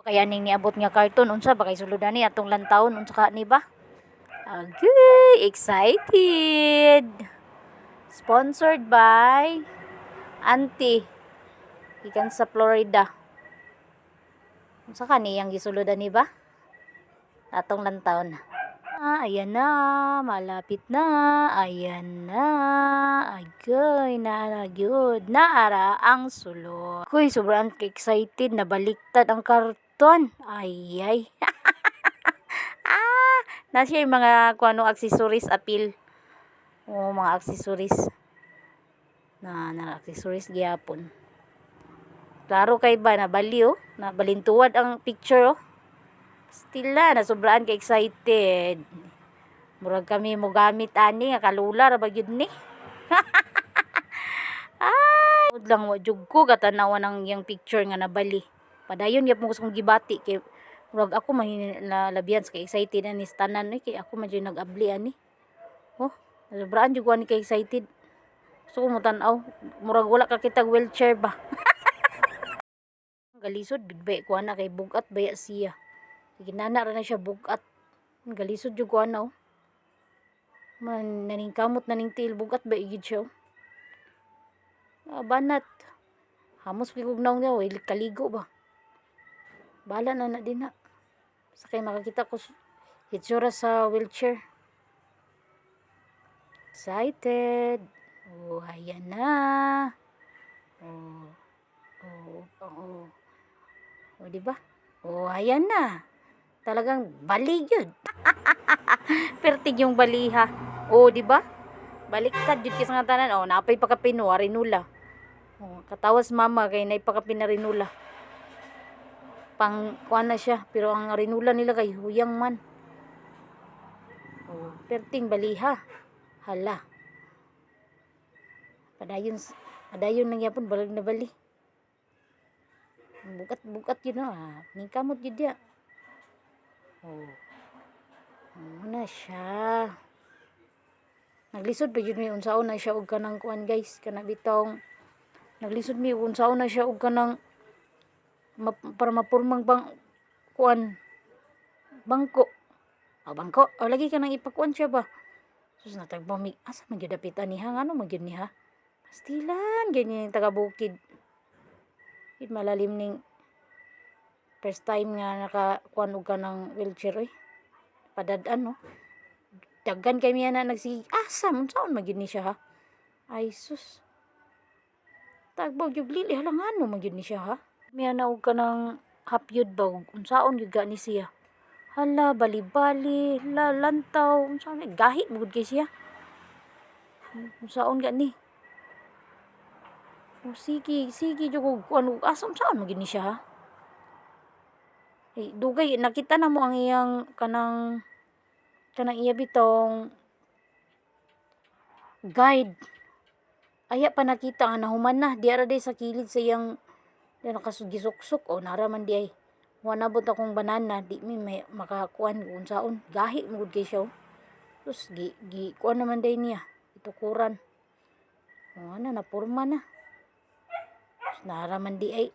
Kaya ning niabot nga karton, unsa ba kay sulod ani, atong lantawon unsa ka ni ba? Agay, excited. Sponsored by Auntie. Gikan sa Florida. Unsa ka niyang gisulod ani ba? Atong lantawon. Ah, ayan na, malapit na. Ayan na. Agay, naa gyud. Naara ang sulod. Kuy, sobrang excited na baliktad ang karton. Ay, ay. Ah, na siya yung mga kuano, accessories apil. Oh, mga accessories. Na na accessories gyapon. Klaro kay ba na bali oh, na balintuwad ang picture oh. Still na, nasobraan ka excited. Murag kami mo gamit ani nga kalula ra ba gyud ni. Ay, lang wa jud ko katanawa ng iyang picture nga nabali. Padayon gyud mo kong gibati kay murag ako man nalabihan sa excited ani sa tanan eh, kay ako man jud nag-abli ani. Oh, sobraan jud ko ani ka excited. Gusto ko mo tan-aw. Murag wala ka kitag wheelchair ba. Galisod bigbay ko ana kay bugat baya siya. Ginana ra na siya bugat. Galisod jud ko ana oh. Man naningkamot na ning tiil, bugat ba igid siya oh. Ah, banat. Hamos pig og nawong niya, way kaligo ba. Bala na na din na. Sa kay makakita ko itsura sa wheelchair. Excited. Oh, ayan na. Oh. Oh, di ba? Oh, ayan na. Talagang bali yun. Pertig yung baliha. Oh, di ba? Baliktad jud kis nga tanan. Oh, napay pakapin no, arinula. Oh, katawas mama kay nay pakapin na rinula. Pang kuan na siya, pero ang rinula nila kay huyang man. Oh, perting baliha. Hala. Padayon padayon lang yapon balag na bali. Bugat bugat yun ah. Ningkamot yun diya. Oh. Oh na siya. Naglisod pa jud mi unsaon na siya og kanang kuan, guys, kana bitong naglisod mi unsaon na siya og kanang para mapurmang bang kuan, bangko. Ah, bangko. O lagi ka nang ipakuan siya ba. Sus, natagbo mi asa man gyud dapitan niya, ngano man gyud niya. Pastilan ganyan yung taga bukid. Gid malalim ning first time nga nakakuan og kanang wheelchair oy. Padad-an no. Daghan kay miya na nagsige asa man unsaon man gyud ni siya ha. Ay sus. Tagbo gyud lili, hala, ngano man gyud ni siya ha. Miya na og kanang hapyod ba ug unsaon gyud gani siya. Hala, bali-bali, la lantaw, unsaon ni gahi gud kay siya. Unsaon gani? O sige, sige jud og kuan og asa unsaon man gyud ni siya ha. Eh, dugay nakita na mo ang iyang kanang kanang iya bitong guide. Aya pa nakita nga nahuman na diara day sa kilid sa iyang di nakasugisuksok o nara man di ay. Wa nabot akong banana, di mi may makakuan kung unsaon. Gahi mo gud kay siya. Oh. Sus, gi gi kuan naman day niya. Itukuran. O ana, napurma na. Sus, nara man di ay.